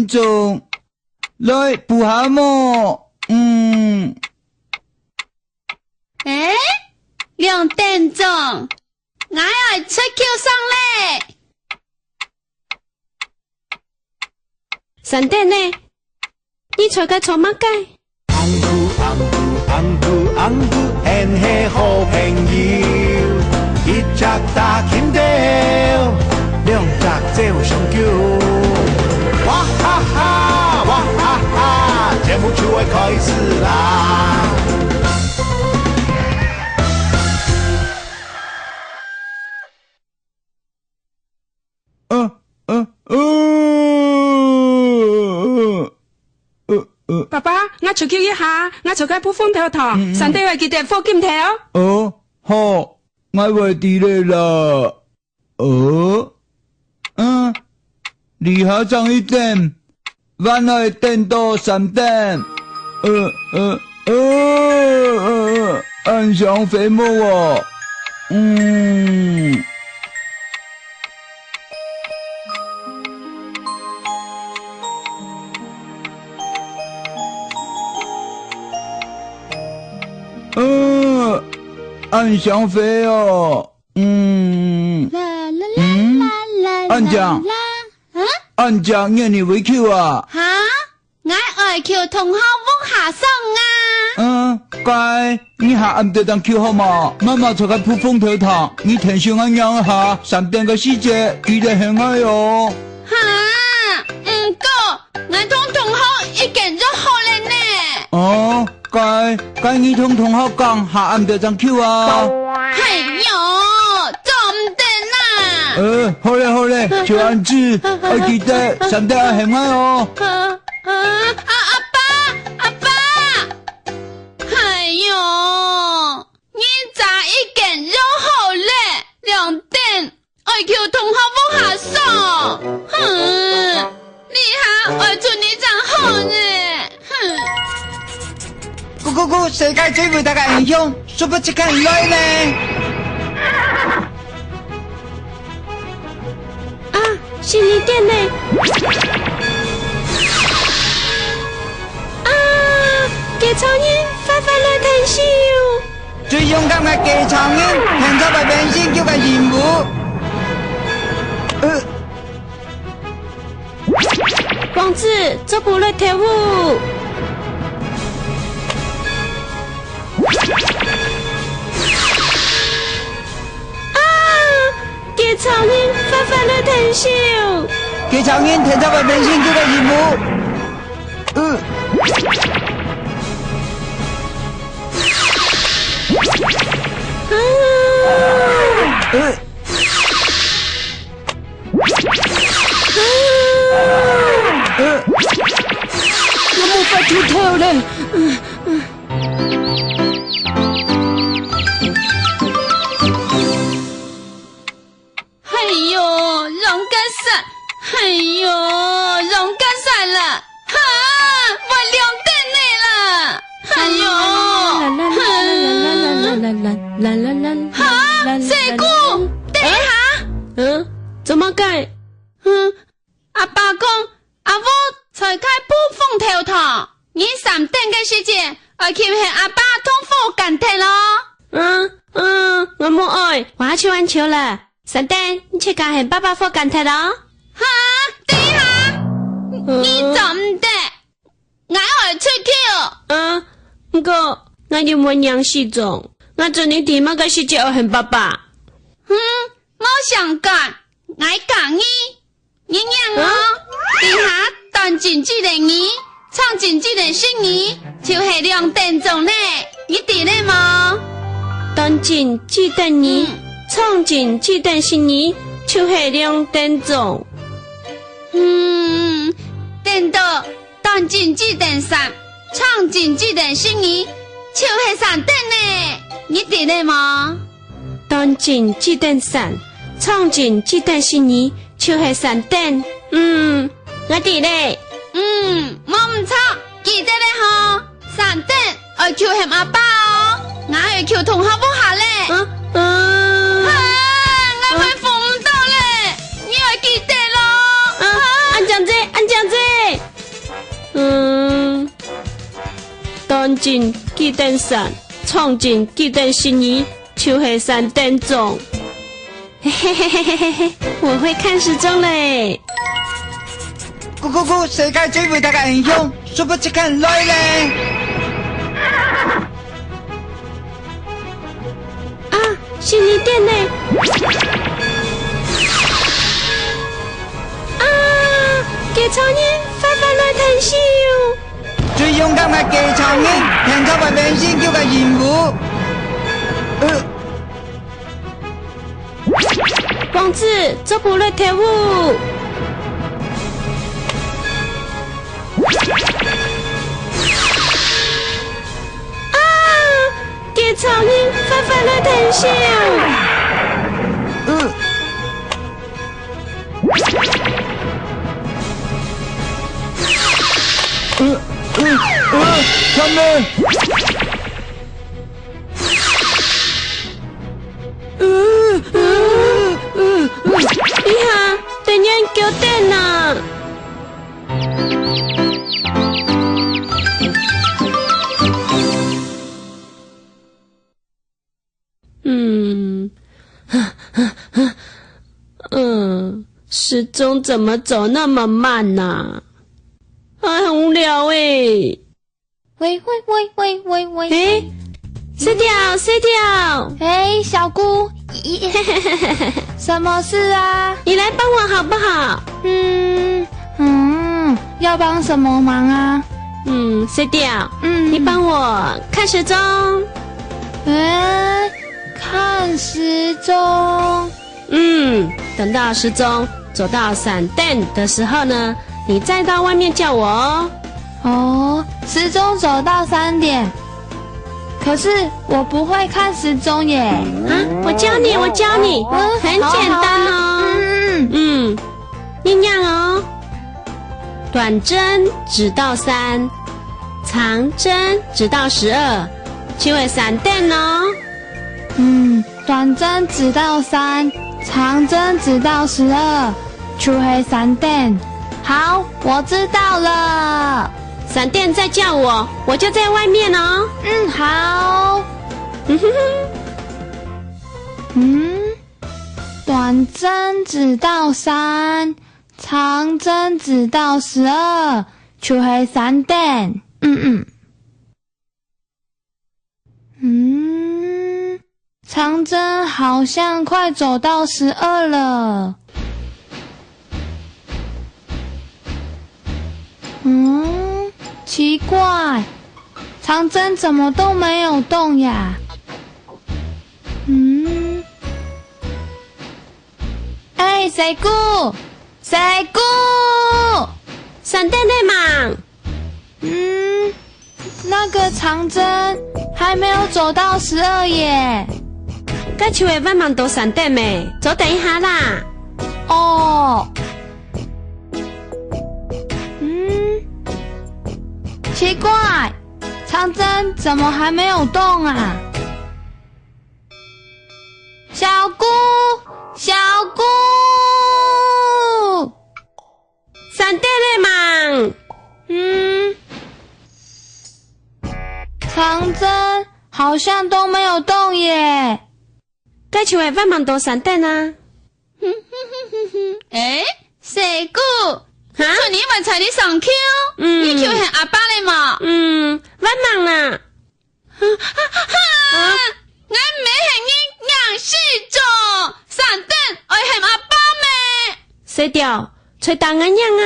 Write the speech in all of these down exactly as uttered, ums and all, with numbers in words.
鐘，來，補下無？嗯。欸，兩點鐘，𠊎愛出去上咧。三點呢？你在該做麼个？ 呃，呃，呃，呃，呃，呃。爸爸，𠊎出去一下，𠊎在該鋪風頭堂，嗯，嗯。三點愛記得火金頭。哦，好，𠊎會知咧啦。哦，嗯，這下正一點， 還愛等到三點。呃，呃，呃，呃，恁想飛無哦。嗯。呃，恁想飛哦。 嗯。啦啦啦嗯？啦啦啦啦。恁樣。啊？恁樣，你會去啊？哈？𠊎愛去同學屋下上啊。嗯，該，你下暗兜正去好無？媽媽在該鋪風頭堂，你天秀恁樣下，三點个時節，記得喊𠊎哦。哈？毋過，𠊎同同學已經約好了呢。哦， 該，該你同同學講，下暗兜正去啊。哎喲，做毋得啦！呃，好咧，好咧，就恁仔，愛記得，三點愛喊𠊎哦。啊，啊，阿爸，阿爸！哎喲，人早已經約好了，兩點 愛去同學屋下上。哼，這下愛出去正好呢。哼。咕咕咕，世界最偉大个英雄，Super Chicken來呢！啊，十二點呢！啊，該超人，快快來𢯭手！ 最勇敢个機場人，天朝个明星救个任務。呃。王子，做不來跳舞。啊！機場人，快快來𢯭手！機場人，天朝个明星救个任務。呃。 呃。呃。我無法度跳了。哎喲，浪甲煞！哎喲，浪甲煞啦！哈，會兩點呢啦！哎喲，哼！哈，細姑，等一下！嗯？做麼个？嗯，阿爸講，阿母在該鋪風頭堂，你三點个時節，愛去喊阿爸同火間忒哦。嗯，嗯，𠊎無愛。𠊎就恁久了。 三點，你自家喊爸爸火間忒哦。哈，等一下，嗯。你做毋得，𠊎愛出去哦。啊，毋過，𠊎又無領時鐘，𠊎做你知麼个時節愛喊爸爸。嗯，無相干，𠊎教你。你聽哦，啊？等一下斷指指定二， 長指指定十二，就係兩點鐘呢，你知了無？短針指定二，嗯。長針指定十二，就係兩點鐘。嗯，等到短針指定三，長針指定十二，就係三點呢，你知了無？ 短針指定三，長針指定十二，就係三點。嗯，𠊎知了。嗯，無毋著，記得了吼。三點愛去喊阿爸哦，𠊎愛去同學屋下了。啊，啊。啊，𠊎會赴毋著了，你愛記得咯。啊，恁靚姐，恁靚姐。真記得三，創真記得十二，就係三點鐘。嘿嘿嘿嘿嘿嘿，我會看時鐘嘞。咕咕咕，世界最偉大个英雄，super chicken來咧！啊，十二點咧！啊，雞超人，快快來𢯭手！ 最勇敢个雞超人，𢯭手愛完成佢个任務。呃，王子，做伙來跳舞。啊，雞超人，快快來𢯭手！呃，呃，呃，呃，他們。呃，呃，呃，呃，你好，突然久等啊。 嗯，嗯，時鐘怎麼走那麼慢呢？哎，很無聊欸。喂，喂，喂，喂，喂，喂。欸，細鳥，細鳥。欸，小姑，咦，什麼事啊？你來幫我好不好？嗯，嗯，要幫什麼忙啊？嗯，細鳥，嗯。你幫我看時鐘。欸， 看時鐘。嗯，等到時鐘走到三點的時候呢，你再到外面叫我哦。哦，時鐘走到三點，可是我不會看時鐘耶。啊，我教你，我教你，嗯，很簡單哦。好，好，好。嗯，嗯。 你念哦，短針指到三，長針指到十二，就會三點哦。嗯，短針指到三，長針指到十二，就係三點。好，我知道了。三點再叫我，我就在外面哦。嗯，好。嗯哼哼。嗯， 短針指到三，長針指到十二，就係三點。嗯，嗯。嗯，長針好像快走到十二了。嗯，奇怪，長針怎麼都沒有動呀？嗯。 欸，細姑，細姑！三點了吂？嗯，那個長針還沒有走到十二耶。該就係還吂到三點咩，再等一下啦。哦。嗯，奇怪，長針怎麼還沒有動啊？ 小姑，小姑！三點了吂？嗯，長針好像都沒有動耶。該就係還吂到三點啊。欸，細姑，哈？昨日還在你上課，嗯。你去喊阿爸了無？嗯，還吂啦。 哈！𠊎毋係喊你䀴時鐘，三點愛喊阿爸咩？細鳥，在打𠊎䀴啊！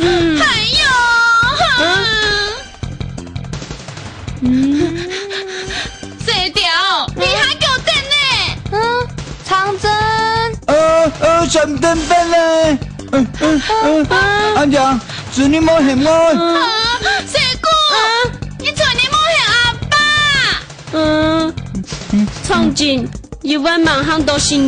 嗯。哎喲！嗯。嗯。細鳥，你還久等呢！嗯，長針。呃，呃，三點半咧！呃，呃，呃，啊。阿娘，昨日無喊𠊎。啊，細姑，啊。你昨日無喊阿爸。 嗯，創真，又會吂行到十二。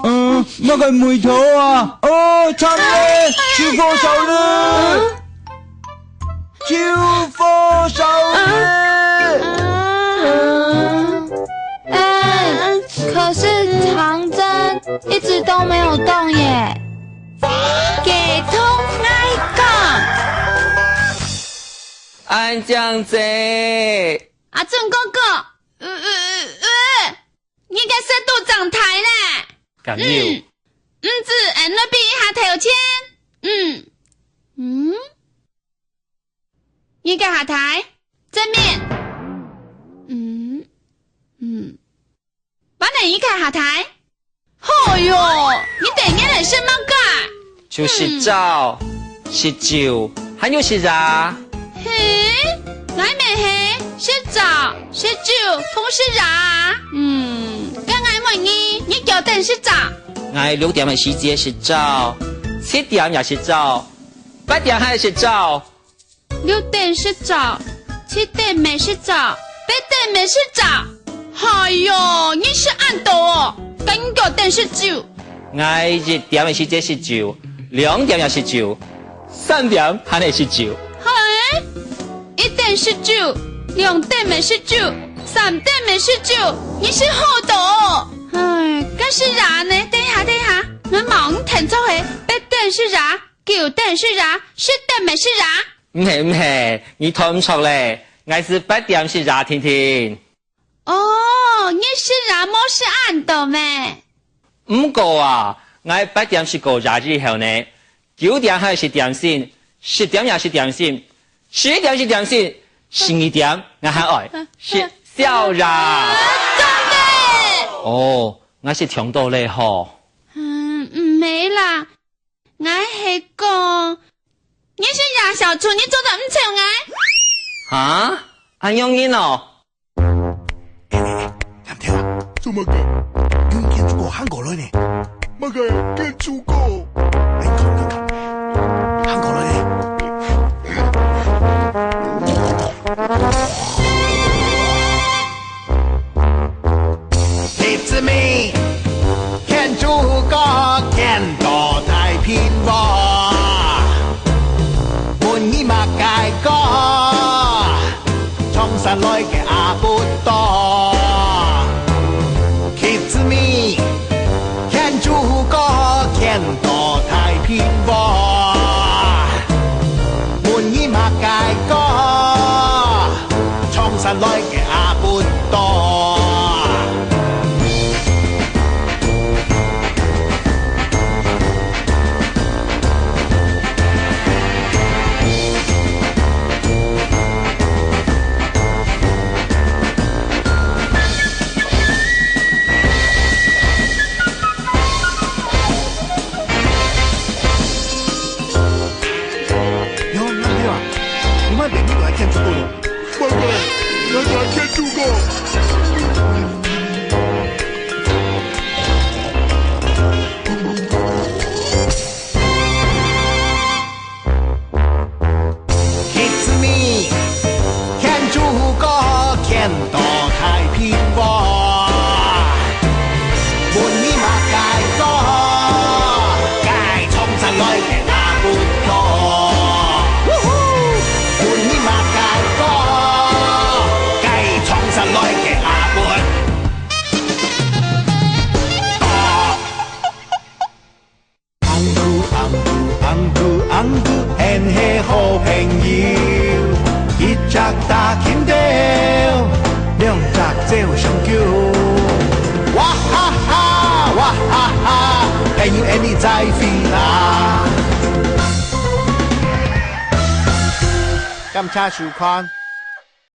嗯，該个梅桃啊，哦，慘咧，秋火燒咧，秋火燒咧。嗯，欸，可是長針一直都沒有動耶。 雞同𠊎講。恁靚仔。阿俊哥哥，呃，呃，呃，呃，你个舌頭張大咧。敢有？嗯，毋知，俺來比一下頭前。嗯，嗯，你个下台，正面。嗯，嗯。 還能一个下台？哎喲，你等下來食麼个？就食朝、食晝，還有食夜。嘿，𠊎乜係食朝、食晝同食夜。嗯，該𠊎問你，你幾點食朝？𠊎六點个時節食朝，七點也食朝，八點還食朝。 六點食朝，七點乜食朝，八點乜食朝。哎喲，你食恁多哦，該你幾點食晝？𠊎一點个時節食晝，兩點也食晝，三點還係食晝。嘿，一點食晝，兩點乜食晝，三點乜食晝，你食好多哦。哎，該食夜呢？等一下，等一下，𠊎問你聽著係，八點食夜， 九點食夜，十點乜食夜？毋係，毋係，你聽毋著咧，𠊎係八點食夜定定。哦，你食夜無食恁多咩？毋過啊，𠊎八點食過夜以後呢，九點還食點心，十點也食點心，十一點食點心，十二點𠊎還愛食宵夜。啊，真个？哦，𠊎食忒多咧吼。嗯，毋係啦， 𠊎係講，你係夜宵，你做得毋睬𠊎？哈？恁樣人哦？哎，哎，哎，藍天啊，做麼个？有建築哥行過來呢。麼个建築哥？哎，看，看，看，行過來呢。 It's me，建築哥，建到大蘋果。問你麼个哥？從山來个阿不多。It's me， 建築哥，建到大蘋果。問你麼个哥？從山來个阿不多。 喲，藍天啊，你莫等你來建築哥咯。拜拜，𠊎來建築哥。 It's me，建築哥，建到大蘋果。問你麼个哥？該從山來个阿不多。嗚呼！問你麼个哥？該從山來个阿不多。 紅豬，紅豬，紅豬，紅豬，𫣆係好朋友。一隻打金條，兩隻走相救。哇哈哈，哇哈哈，朋友，𫣆俚再會啦。感謝收看。